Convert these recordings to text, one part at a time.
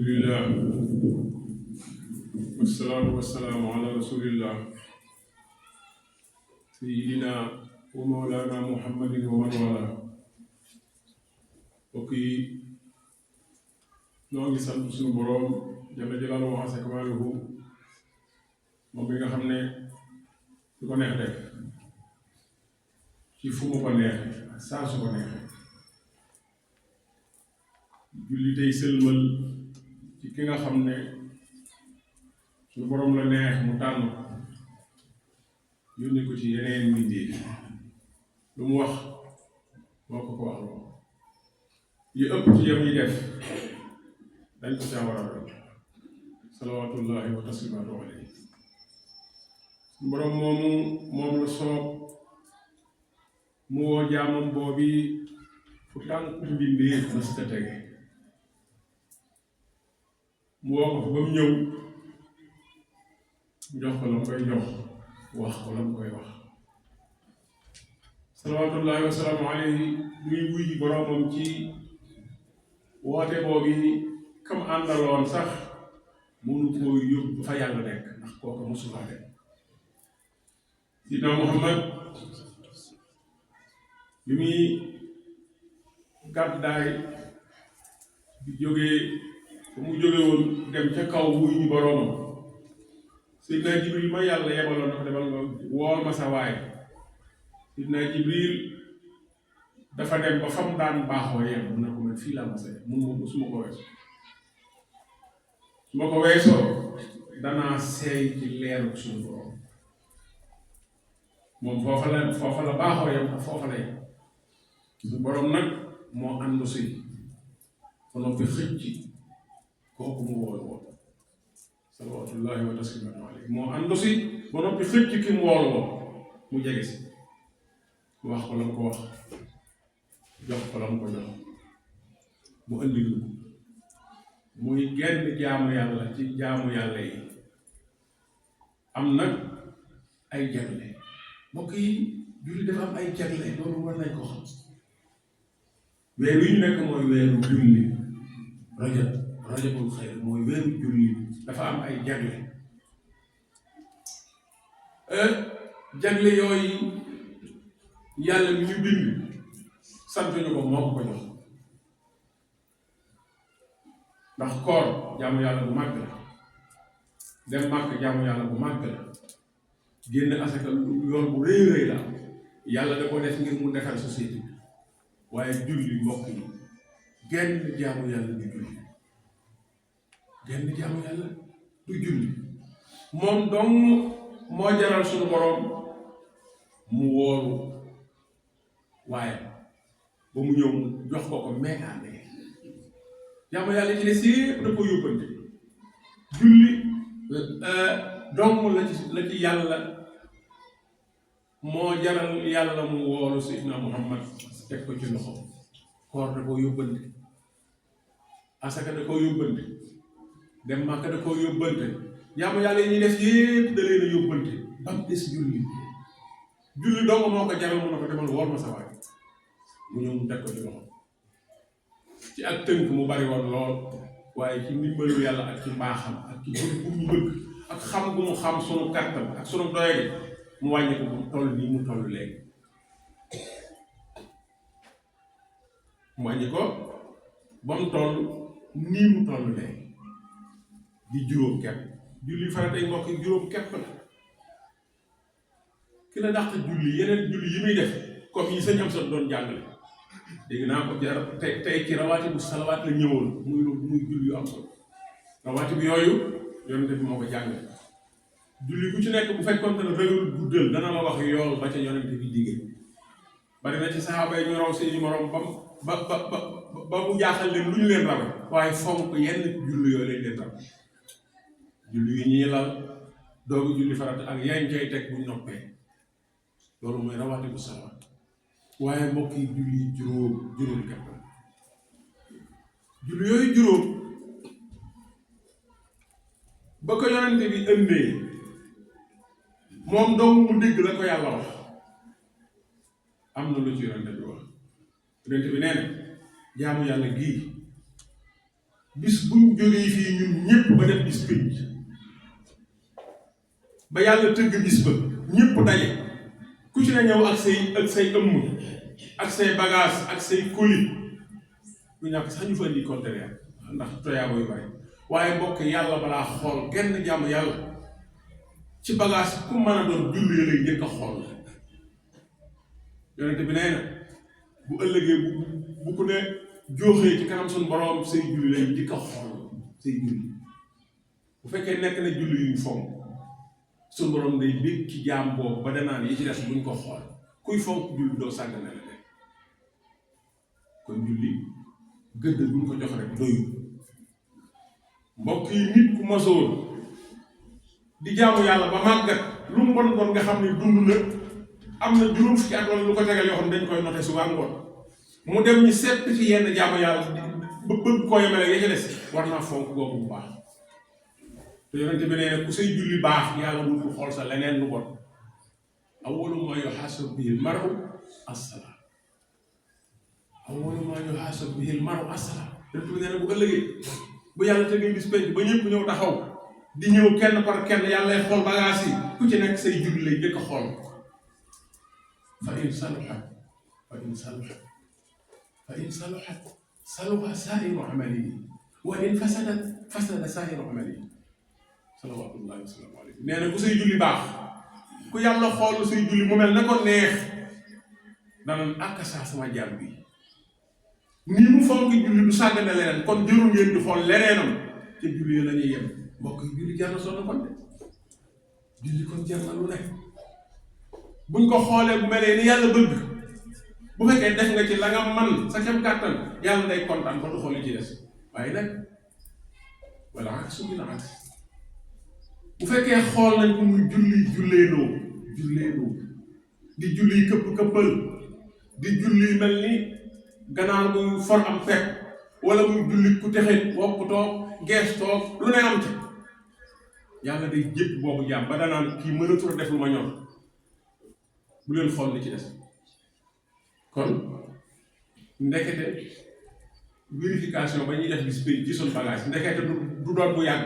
alhamdulillah wassalaatu wassalaamu ala rasulillah sayyidina wa mawlana muhammadin wa man wala. mbokk yi ñoo ngi sant suñu boroom jalla jalaaluhu wa azza kamaaluhu moom bi nga xam ne su ko neex def ci fu mu ko neexee ak saa su ko neexee julli tey sëlmal ci ki nga xam ne suñu boroom la neex mu tànn yónni ko ci yeneen mbindéef lu mu wax moo ko wax loo yi ëpp ci yam yi def dañ ko caa war a roy salawaatullahi wa taslimaatu alayhi. suñu boroom moom la soob mu woo jaamam boobi fu tànku mbindéef na si ta tege mu woo ko ba mu ñëw jox ko la mu koy jox wax ko la mu koy wax salawaatullahi wa salaamu alayhi muy wuy ji boroomam ci woote boobu kam àndaloon sax mënu koo yóbbu fa yàlla nekk ndax kooku mosulaa dem. Sidna Muhammad bi muy gàddaay bi jógee ba mu jóge woon dem ca kaw wuy ji boroomam Sidna Jibril ma yàlla yebaloon na ko demal nga wool ma sa waay. Sidna Jibril dafa dem ba fam daan baaxoo yem mun na ko man fii laa ma sa yem mun su ma ko weesoo su ma ko weesoo danaa seey ci leeru suñu borom moom foofa la baaxoo yem ak foofa la yem suñu borom nag moo ànd si ba noppi xëcc kooku mu woolu woon salawaatullahi wa taslimaatu alayhi moo ànd si ba noppi xëcc ki mu woolu woon mu jege si wax ko la mu ko wax jox ko la mu ko jox mu andi lu muy genn jaamu yàlla ci jaamu yàlla yi am nag ay jagle. mbokk yi julli dafa am ay jagle loolu war nañ ko xam. weer wi ñu nekk mooy weeru julli rajabul xayr mooy weeru julli dafa am ay jagle. jagle yooyu yàlla mi ñu bind sant ñu ko moo ko jox ndax koor jaamu yàlla bu màgg la dem màkk jaamu yàlla bu màgg la génn asaka yoon bu rëy rëy la yàlla da ko def ngir mu defal société bi waaye julli mbokk yi genn jaamu yàlla du julli genn jaamu yàlla du julli moom dong moo jaral suñu boroom mu wóolu waaye ba mu ñëw jox ko meegaane jaamu yàlla ci des yépp da ko yóbbante julli dong la ci yàlla moo jaral yàlla mu woolu Seydina Muhammad teg ko ci loxo. koor da koo yóbbante asaka da koo yóbbante dem Màkka da koo yóbbante jaamu yàlla yi ñuy def yépp da leen a yóbbante ba mu des julli dong moo ko jaral mu ne ko demal woor ma sa waay mu ñëw mu teg ko ci loxo ci ak tënk mu bari woon lool waaye ci ndimbalu yàlla ak ci mbaaxam ak ci bëgg bu mu bëgg ak xam bu mu xam sunu kàttan ak sunu doyadi mu wàññi ko mu toll nii mu toll léegi mu wàññi ko ba mu toll nii mu toll léegi di juróom kepp julli faratay mbokk yi juróom kepp la ki la dàq julli yeneen julli yi muy def comme yi sañ am sa doon jàngale dégg naa ko jar tey ci rawaati bu salawaat la ñëwoon muy julli yu am solo rawaati bu yooyu yonente bi moo ko jàngale julli bu ci nekk bu fekkoon ne rëgalul guddal dana la wax yool ba ca yonente bi digge bari na ci saxaaba yi ñu raw seeni morom ba mu jaaxal leen lu ñu leen rawe waaye fonk yenn julli yooyu lañ leen raw julli yu ñuy lal doogu julli farata ak yañ cay teg buñ noppee loolu mooy rawaati bu salawaat waaye mbokk yi julli juróom kepp julli yooyu juróom ba ko yonente bi ëndee moom dong mu dégg la ko yàlla wax am na lu ci yonente bi wax yonente bi nee na jaamu yàlla gii bis buñ jógee fii ñun ñëpp ba def bis pénc ba yàlla tëgg bis ba ñëpp daje ku ci ne ñëw ak say ëmm ak say bagage ak say colis lu ñàkk sax ñu fa indi conteneur ndax toyaabo yu bari waaye mbokk yàlla balaa xool genn jàmm yàlla ci bagage ku mën a doon julli lay njëkk a xool yonente bi nee na bu ëllëgee bu ku ne jooxee ci kanam suñu borom say julli lay njëkk a xool say julli bu fekkee nekk na julli yuñ fonk suñu borom day bég ci jaam boobu ba danaan yi ci des buñ ko xool kuy fonk julli doo sàggane la de kon julli gëdd buñ ko jox rek doyul mbokk yi nit ku masóor di jaamu yàlla ba màggat lu mu bon bon nga xam ne dund na am na juróom fukki at wala lu ko tegal yoo xam ne dañ koy noté suba ngoon mu dem ñu seet ci yenn jaamu yàlla ba bëgg koo yemale ya ca des war naa fonk boobu bu baax te yonente bi nee na ku say julli baax yàlla du xool sa leneen lu bon awwalu maa yuhaasabu bihi al-mar'u as-salaat awwalu maa yuhaasabu bihi al-mar'u as-salaat yonente bi nee na bu ëllëgee bu yàlla tegee bis penc ba ñëpp ñëw taxaw di ñëw kenn par kenn yàlla lay xool bagage yi ku ci nekk say julli lay njëkk a xool fa in saluhat fa in saluhat fa in saluhat saluha saa'iru amalihi wa in fasadat fasada saa'iru amalihi salawaatullahi wa salaamu alayhi nee na ku say julli baax ku yàlla xool say julli mu mel ne ko neex danañ ak saa sama jaam bi nii mu fonk julli du sàggane leneen kon jëru ngeen di xool leneenam te julli yi la ñuy yem mbokk yi julli jar na sonn kon de julli kon jar na lu nekk buñ ko xoolee bu melee ni yàlla bëgg bu fekkee def nga ci la nga man sa kem kàttan yàlla day kontaan ba du xool li ci des waaye nag wala ak su dina ak bu fekkee xool nañ ko muy julleeloo di julli këppal di julli mel ni ganaar muy for am fekk wala muy julli ku texet wopp toog gees toog lu ne am ci yàlla day jëpp boobu jàmm ba danaan kii mënatul a def lu ma ñor bu leen xool li ci des kon ndekete vérification ba ñuy def bis bi ci suñu bagage ndekete du doon bu yàgg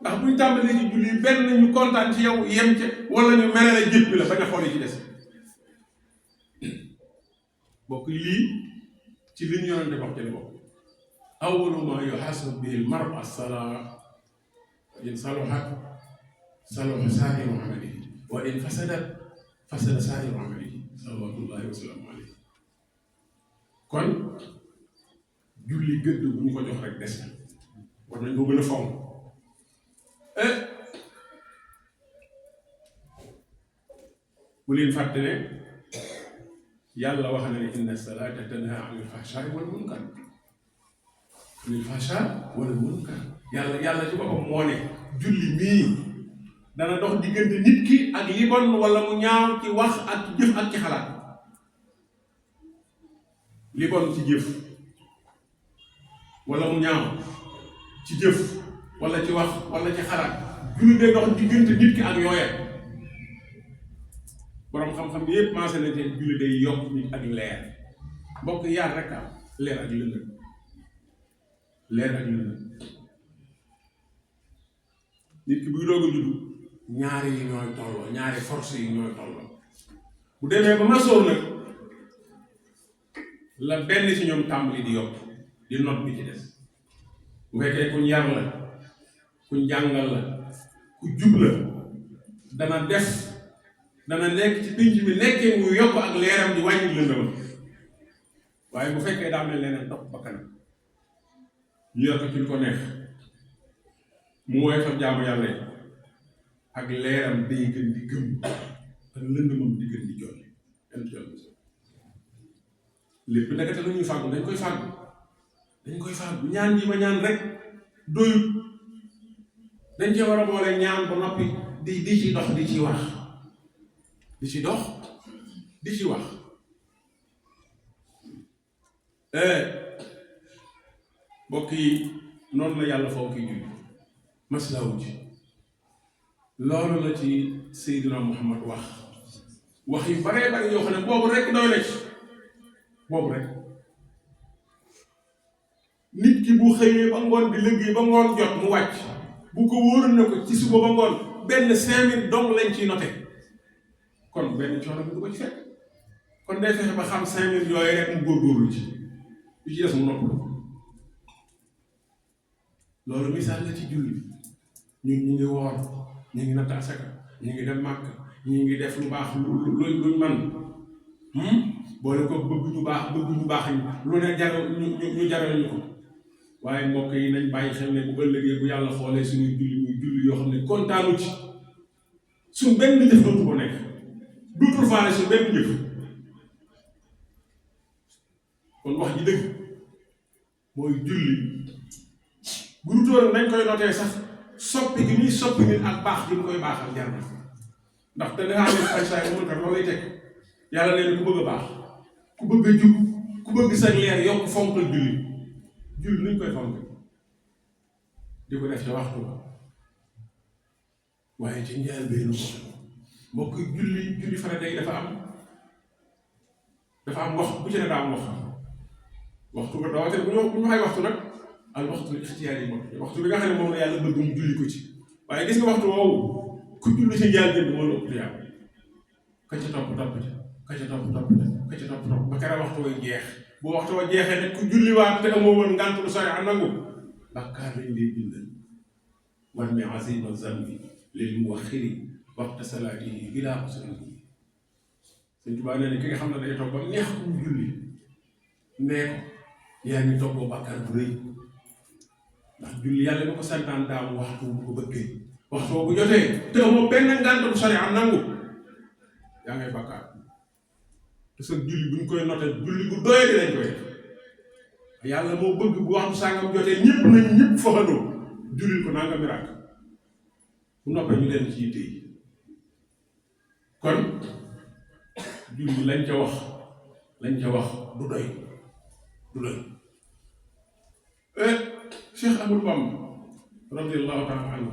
ndax buñ tàmbalee ci julli benn ñu kontaan ci yow yem ca wala ñu mere la jëpp la bañ a xool li ci des bokk lii ci li ñu yonante wax ci la bokk awwalu maa yuhaasabu bihi al-mar'u as-salaat in saluhat saluha saa'iru amalihi wa in fasadat fasada saa'iru amalihi salawaatullahi wa salaamu alayhi kon julli gëdd bu ñu ko jox rek des na war nañ ko gën a fonk bu leen fàtte ne yàlla wax na ne inna salaata tanhaa anil fahshaa'i wal munkar anil fahshaa'i wal munkar yàlla ci boppam moo ne julli mii dana dox diggante nit ki ak li bon wala mu ñaaw ci wax ak ci jëf ak ci xalaat li bon ci jëf wala mu ñaaw ci jëf wala ci wax wala ci xalaat julli day dox diggante nit ki ak yooya borom xam-xam bi yëpp maase na te julli day yokk nit ak leer mbokk yaar rek am leer ak lëndëm nit ki buy doog a juddu ñaari yi ñooy tolloo ñaari force yi ñooy tolloo bu demee ba masoor nag la benn ci ñoom tàmbali di yokk di not bi ci des bu fekkee kuñ yar la kuñ jàngal la ku jub la dana nekk ci pinc mi nekkee mu yokk ak leeram di wàññi lëndëm waaye bu fekkee daa mel leneen topp ba kanam ñu yor ko ci lu ko neex mu woyofal jaamu yàlla yi ak leeram day gën di gëm ak lëndëmam di gën di jolli lépp ndekete lu ñuy fàggu dañ koy fàggu ñaan ji ma ñaan rek doyut dañ cee war a boole ñaan ba noppi di ci dox di ci wax mbokk yi noonu la yàlla foo kiy julli maslaawu ci loolu la ci Seydina Muhammad wax yu baree bari yoo xam ne boobu rek doy na ci boobu rek nit ki bu xëyee ba ngoon di liggéey ba ngoon jot mu wàcc bu ko wóor na ko ci suba ba ngoon benn 5000 dong lañ ciy noté kon benn coono bi du ko ci fekk kon day fexe ba xam 5000 yooyu rek mu góorgóorlu ci li ci des mu noppalu loolu misaal la ci julli ñun ñu ngi woor ñu ngi natt asaka ñu ngi dem màkk ñu ngi def lu baax luñ man boole ko bëgg ñu baax ñu lu ne jaral ñu jaral ñu ko waaye mbokk yi nañ bàyyi xel ne bu ëllëgee bu yàlla xoolee suñuy julli muy julli yoo xam ne kontaanu ci suñ benn jëf dootu ko nekk duutul faale suñ benn jëf kon wax ji dëgg mooy julli bu dutoon nañ koy notee sax soppi gi muy soppi nit ak baax gi mu koy baaxal jar na ndax te dangaa ne ay saay moom kat loolu lay teg yàlla nee na ku bëgg a baax ku bëgg a jub ku bëgg sa leer yokk fonkal julli nuñ koy fonk di ko def ca waxtu ba waaye ci njël benn mbokk julli farata yi dafa am wax bu ci ne daa am waxtu ba dawate bu ñu waxee waxtu nag al waxtu ixtiyaar yi waxtu bi nga xam ne moom la yàlla bëgg mu julli ko ci waaye gis nga waxtu woowu ku julli ci njël benn moo la ëpp yàlla ka ca topp ba kera waxtu way jeex bu waxtu wa jeexee nag ku julliwaat te amoo woon ngànt lu sori am nangu bàkkaar lañ lay bindal war mi azima zambi lil muwaxiri waxta salaatihi bilaa usrin Sëñ Tuubaa nee na ki nga xam ne day toog ba neex ku julli nee ko yaa ngi toggoo bàkkaar bu rëy ndax julli yàlla na ko santaan daam waxtu bu ko bëggee waxtu bu jotee te amoo benn ngànt lu sori am nangu yaa ngay bàkkaar te sa julli bu ñu koy noté julli bu doyee di lañ koy def yàlla moo bëgg bu waxtu sàngam jotee ñëpp foxandoo jullil ko nanga mi ràkk bu noppee ñu leen ci yitte yi kon julli lañ ca wax du doy Cheikh Ahmadou Bamba radiyallahu taala anhu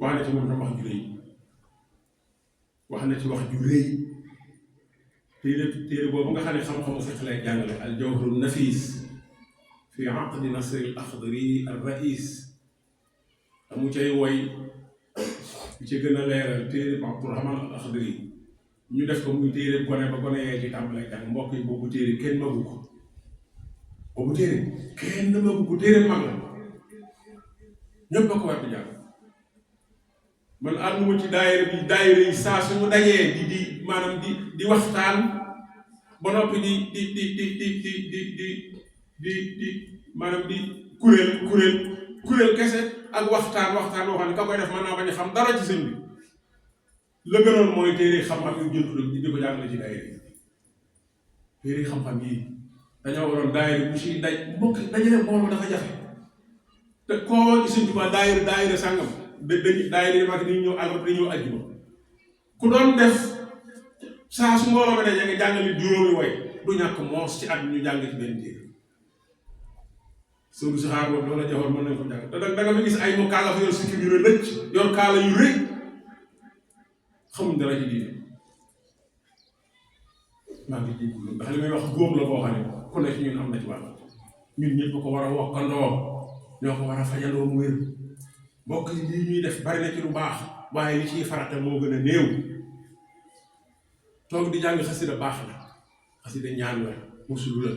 wax na ci moom tam wax ju rëy wax na ci wax ju rëy téere boobu nga xam ne xam-xamu fiq lay jàngale al jawharu nafis fi aqdi nasri al axdari al rais amu cay woy bi ci gën a leeral téere bu Abdurahman al axdari ñu def ko muy téere gone ba gone yee ci tàmbalee jàng mbokk yi boobu téere kenn magu ko téere mag la ñëpp a ko war di jàng man ànduma ci daayira yi saa suñu dajee di maanaam di waxtaan ba noppi di maanaam di kuréel kese ak waxtaan boo xam ne ka koy def mën naa bañ a xam dara ci sëñ bi la gënoon mooy téere xam-xam yu jëntu di ko jàngale ci daayira yi téere xam-xam yi dañoo waroon daayira bu ci mbokk dajale mbooloo dafa jafe te koo ci sëñ Tuubaa daayira sàngam daayira yi mag ni ñëw àllarba di ñëw àjjuma ku doon def saa su mbooloo ba daje nga jàngale juróomi way du ñàkk moos ci at ñu jàng ci benn téere soo si xaar boobu loolu la jaxoon mën nañ ko jàng te da nga fa gis ay mu kaala fa yor sikki yu rëcc yor kaala yu rëy xamuñ dara ci diine maa ngi jégalu ndax li may wax góom la boo xam ne ku ne ci ñun am na ci wàll ñun ñëpp ko war a wokkandoo ñoo ko war a fajandoo mu wér mbokk yi lii ñuy def bari na ci lu baax waaye li ciy farata moo gën a néew toog di jàng xasida baax na xasida ñaan la musul la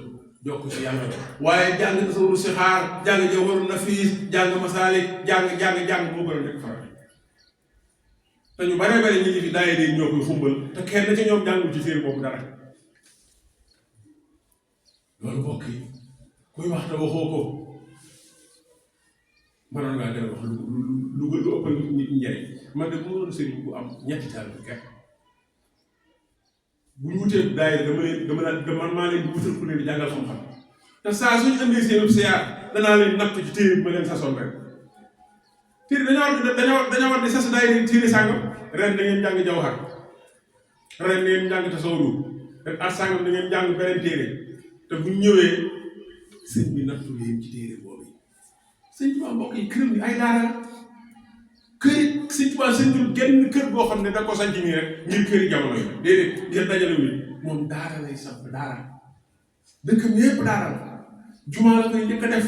jokk ci yàlla la waaye jàng tasawuru si xaar jàng jawharu nafiis jàng masaalik jàng moo gën a nekk farata te ñu baree bari ñu ngi fi daayira yi ñoo koy xumbal te kenn ci ñoom jàngul ci téere boobu dara loolu mbokk yi kuy wax te waxoo ko mënoon ngaa gën a wax lu ëppal nit njariñ man de bu ma doon sëriñ bu am ñetti taal bi kat bu ñu wutee daayira man maa leen di wutal ku leen di jàngal xam-xam te saa suñu andee seen siyaar danaa leen natt ci téere bi ma leen sasoon rek téere dañoo war di sas daayira téere sàngam ren da ngeen jàng jawhar ren da ngeen jàng tasawuru ren at sàngam da ngeen jàng beneen téere te bu ñëwee sëñ bi nattu leen ci téere boobu sëñ Tuubaa mbokk yi këram bi ay daara sëñ Tuubaa sëñul genn kër boo xam ne da ko sanc nii rek ngir këri jamono yi déedéet ngir dajale wi moom daara lay samp daara dëkkam yépp daara la jumaa la koy njëkk a def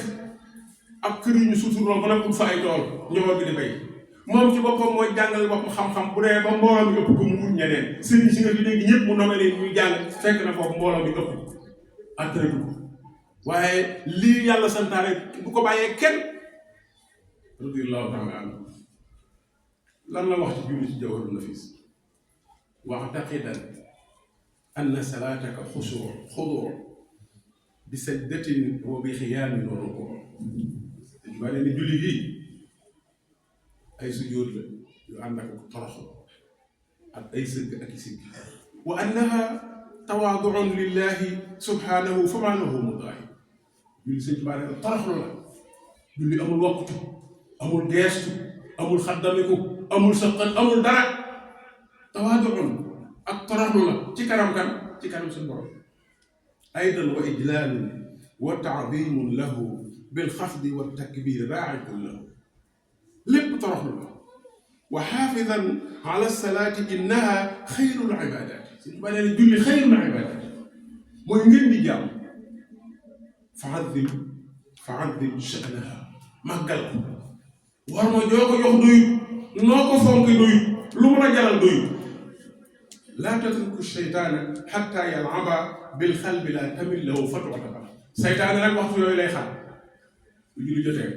ak kër yi ñu suturloo ba nag ut fa ay tool njaboot gi di bay moom ci boppam mooy jàngal boppam xam-xam bu dee ba mbooloo mi ëpp ko mu wut ñeneen sëriñ si nga fi léegi ñëpp mu nome leen ñuy jàng fekk na foofu mbooloo mi ëpp entraité ko waaye lii yàlla santaane bu ko bàyyee kenn radiyallahu taala anhu lan la wax ci julli ci Jawharun Nafis wa'taqidan anna salaataka xuduur bi sajdatin wa bi xiyaamin wa rukuu ba ne ni julli gi ay sujjóot la yu ànd ak toroxlu ak ay sëgg ak i sigg wa annaha tawaaduun lillahi subhanahu fa maa lahu mudaahi julli sëñ Tuubaa ne toroxlu la julli amul wokkutu amul geestu amul xaddamiku amul sëqat amul dara tawaaduun ak toroxlu la ci kanam kan ci kanam suñu borom aydan wa ijlaalun wa taadimun lahu bil xafdi wa takbir raacidun lahu lépp toroxlu la wa xaafidan ala salaati innaha xayrul ibaadaat suñu ba nee julli xayrul ibaadaat mooy ngeen di jàmm fa addim sha'naha màggal ko war ma joo ko jox doyut noo ko fonk doyut lu mun a jaral doyut laa tatruku sheytaana xatta yalaba bil xalbi laa tamil lahu fatwataba seytaane nag waxtu yooyu lay xam bu julli jotee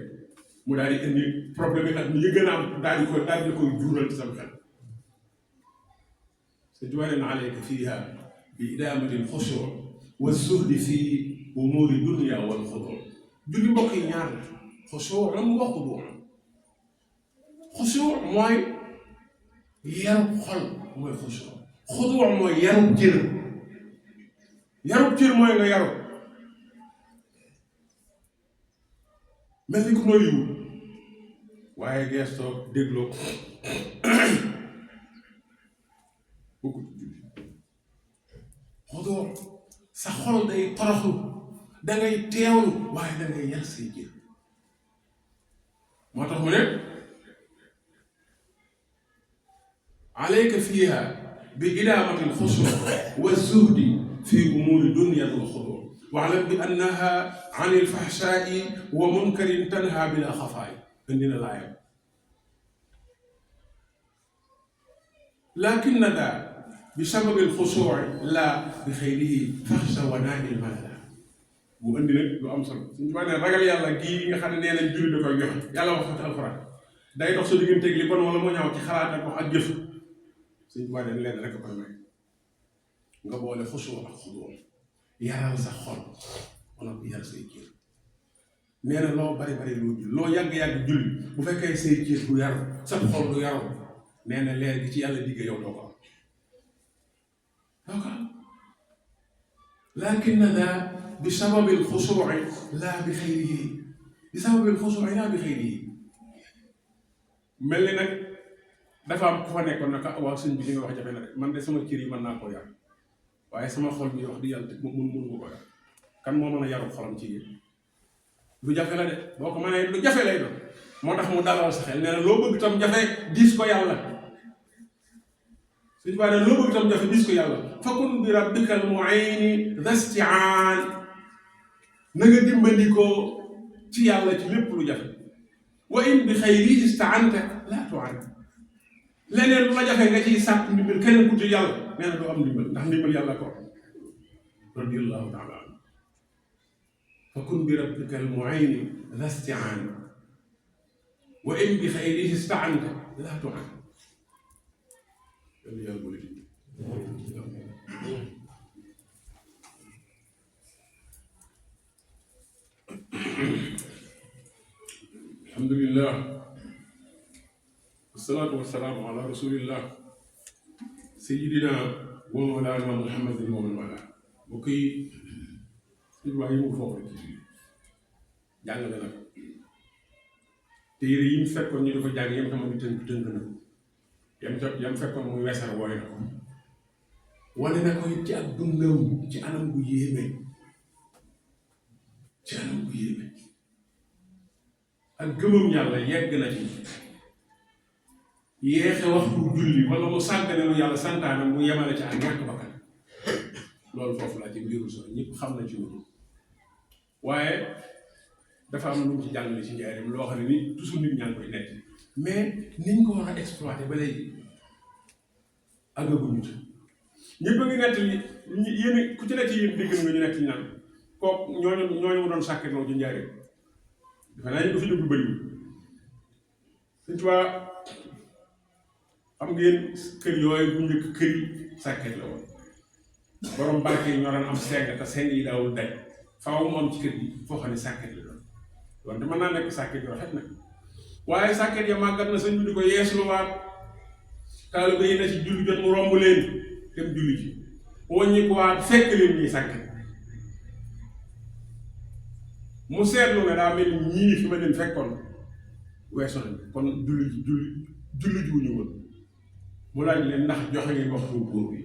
mu daal di indi problème yi ak ñu gën a am daal di koy juural ci sama xel sa juwaleen alayka fiiha bi idaamati lxusuu wa zuhdi fi umuuri dunya wal xuduu julli mbokk yi ñaar la xusuu am wa xuduu xusuu mooy yarub xol mooy xusuu xuduu mooy yarub cër mooy nga yarub mel ni ku noyyiwul waaye geestoo dégloo bokkut julli xuduu sa xol day toroxlu dangay teewlu waaye dangay yar say jër moo tax mu ne alayka fiiha bi idaamati alxusuu wa zuhdi fi umuuri dunya wal xuduu wa'lam bi annaha an alfahshaa'i wa munkarin tanha bila xafaa'i indi na laayam lakinna daa bi sababi alxusuu'i laa bi xayrihi faxsha wa naa'il malala bu indi nag lu am solo suñu ne ragal yàlla gii nga xam ne nee nañ julli da koy joxe yàlla wax ko ci alxuraan day dox sa digganteeg li bon wala moo ñaaw ci xalaat ak wax ak jëf suñu tubaab dañ leen rek koy may nga boole xusuu ak xuduu yaral sa xol wala bu yar say cër nee na loo bari bari loo julli loo yàgg-yàgg julli bu fekkee say cër du yaru sa xol du yaru nee na leer gi ci yàlla digg yow doo ko am lakin daa bi sababil xusuu'i laa bi xayrihi bi sababil xusuu'i laa bi xayrihi mel ni nag dafa am ku fa nekkoon nag waaw sëñ bi li nga wax jafe na de man de sama cër yi mën naa koo yar waaye sama xol bi wax di yàlla te mënu ko yar kan moo mën a yaru xolam ci yéen lu jafe la de boo ko mënee lu jafe lay doon moo tax mu dalal sa xel nee na loo bëgg tam jafe diis ko yàlla suñu baa ne loo bëgg tam jafe diis ko yàlla fakun bi rabbikal mu'ayni dasti'aan na nga dimbandikoo ci yàlla ci lépp lu jafe wa in bi xayri ista'anta laa tu'an leneen lu la jafe nga ciy sàkk ndimbal keneen ku ci yàlla nee na doo am ndimbal ndax ndimbal yàlla ko radiyallahu taala anhu fakun bi rabbikal mu'ayni dasti'aan wa in bi xayri ista'anta laa tu'an alhamdulillah wasalaatu wasalaamu ala rasulillah sayidina wa mawlana muhammadin wa man wala mbokk yi suñu wax yi mu foofu rek jàngale na ko téere yi mu fekkoon ñu dafa jàng yam xamante ni tënk na ko yam fekkoon muy weesar wooy na ko wane na ko it ci ak dundam ci anam bu yéeme ak gëmam yàlla yegg na ci yéexe waxtu julli wala mu sàggane lu yàlla santaane mu yemale ci ak ñàkk bakkan loolu foofu laa ci mbiru so ñëpp xam na ci loolu waaye dafa am lu mu ci jàngale ci njaareem loo xam ne ni toujours nit ñaa ngi koy nekk mais niñ ko war a exploité ba léegi àggaguñu ci ñëpp a ngi nett li yéen ku ci nekk yéen dégg nga ñu nekk ci naan kooku ñooñu mu doon sàkketloo ci njaareem dafa naa ñu ko fi déglu bëriwul Sëñ Tuubaa xam ngeen kër yooyu bu njëkk kër yi sàkket la woon borom barke yi ñoo daan am seng te seng yi daawul daj faaw mu am ci kër gi foo xam ne sàkket la doon wante mën naa nekk sàkket yu rafet nag waaye sàkket ya màggat na sëñ bi di ko yeesluwaat taalibe yi na ci julli jot mu romb leen dem julli ji wàññi ko waat fekk leen ñuy sàkket mu seetlu ne daa mel ni ñii fi ma leen fekkoon weesu nañ kon julli ji wuñu woon mu laaj leen ndax joxe ngeen waxtu buur bi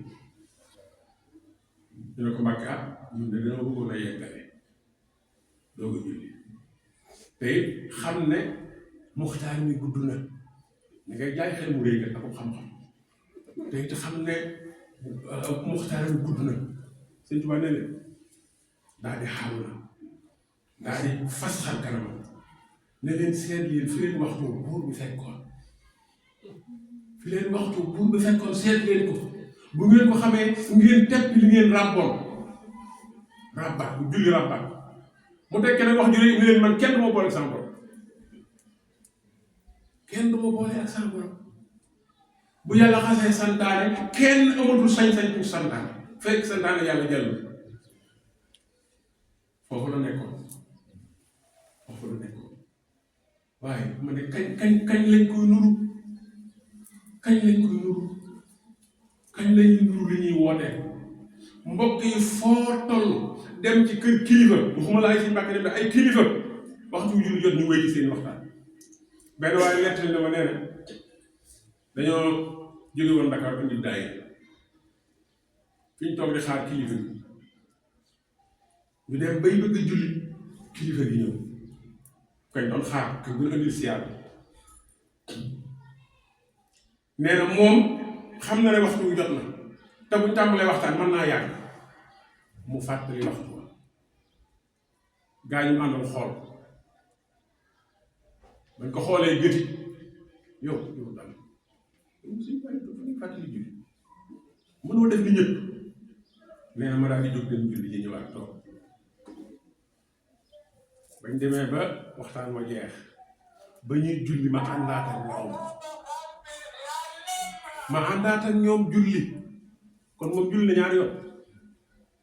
ñu ne ko Mbàkke ñun de dañoo bëggoon a yeggale doo ko julli te it xam ne muxtaar mi gudd na ni ngay jaay xel mu réy kat ak xam-xam te it xam ne muxtaar mi gudd na Sëñ Tuubaa ne leen daal di xaru na daal di fas xar kanamam ne leen seet leen fi leen waxtu buur bi fekkoon fi leen waxtu buur bi fekkoon seet leen ko bu ngeen ko xamee ngeen tepp li ngeen ràbboon ràbbaat bu julli ràbbaat mu tekke nag wax ju ne leen man kenn du ma boole ak sama borom kenn du ma boole ak sama borom bu yàlla xasee santaane kenn amatul sañ-sañ pour santaane fekk santaane yàlla jàll foofu la nekkoon waaye ma ne kañ lañ koy nuru kañ lañuy nuru li ñuy wootee mbokk yi foo toll dem ci kër kilifa waxuma la ay si mbàkk dem ay kilifa waxtu julli jot ñu wéy ci seen waxtaan benn waaye nettali na ma nee na dañoo jóge woon Dakar indi daay fi ñu toog di xaar kilifa gi ñu dem bay bëgg julli kilifa gi ñëw kañ doon xaar que bu indil siyaar nee na moom xam na ne waxtu wi jot na te buñ tàmbalee waxtaan mën naa yàgg mu fàttali waxtu wa gaa ñu àndal xool bañ ko xoolee gëti yow daal suñu bàyyi dafa ñuy fàttali julli mënoo def ni ñëpp nee na ma daal di jóg dem julli ji ñëwaat toog bañ demee ba waxtaan wa jeex ba ñuy julli ma àndaat ak ñoom julli kon moom julli na ñaari yoon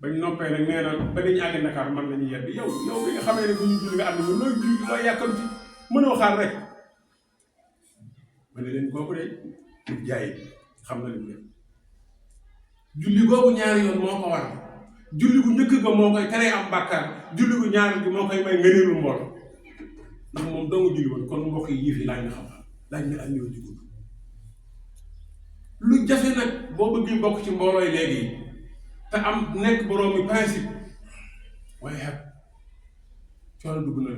bañ noppee nag nee na ba dañu àgg Dakar man la ñuy yebbi yow bi nga xamee ne bu ñu julli nga ànd ñu looy julli looy yàkkamti mënoo xaar rek ma ne leen kooku de nit jaay xam na li mu def julli googu ñaari yoon moo ko war julli gu njëkk ga moo koy teree am bàkkaar julli gu ñaari gi moo koy may ngëneelu mbooloo ndax moom doo nga julli woon kon mbokk yi yëf yi laaj na xam-xam laaj na ak ñëw jugul lu jafe nag boo bëggee bokk ci mboolooy léegi te am nekk boroomi principe waaye xet coono dugg na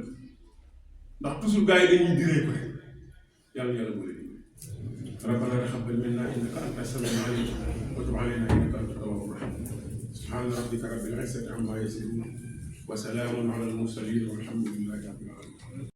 ndax toujours gars yi dañuy diree ko rek yàlla bu leen rabbana taqabbal minna innaka anta as-sami'ul 'alim wa tub 'alayna innaka anta at-tawwabur rahim subhana rabbika rabbil 'izzati amma yasifun wa salamun 'ala al-mursalin walhamdulillahi rabbil 'alamin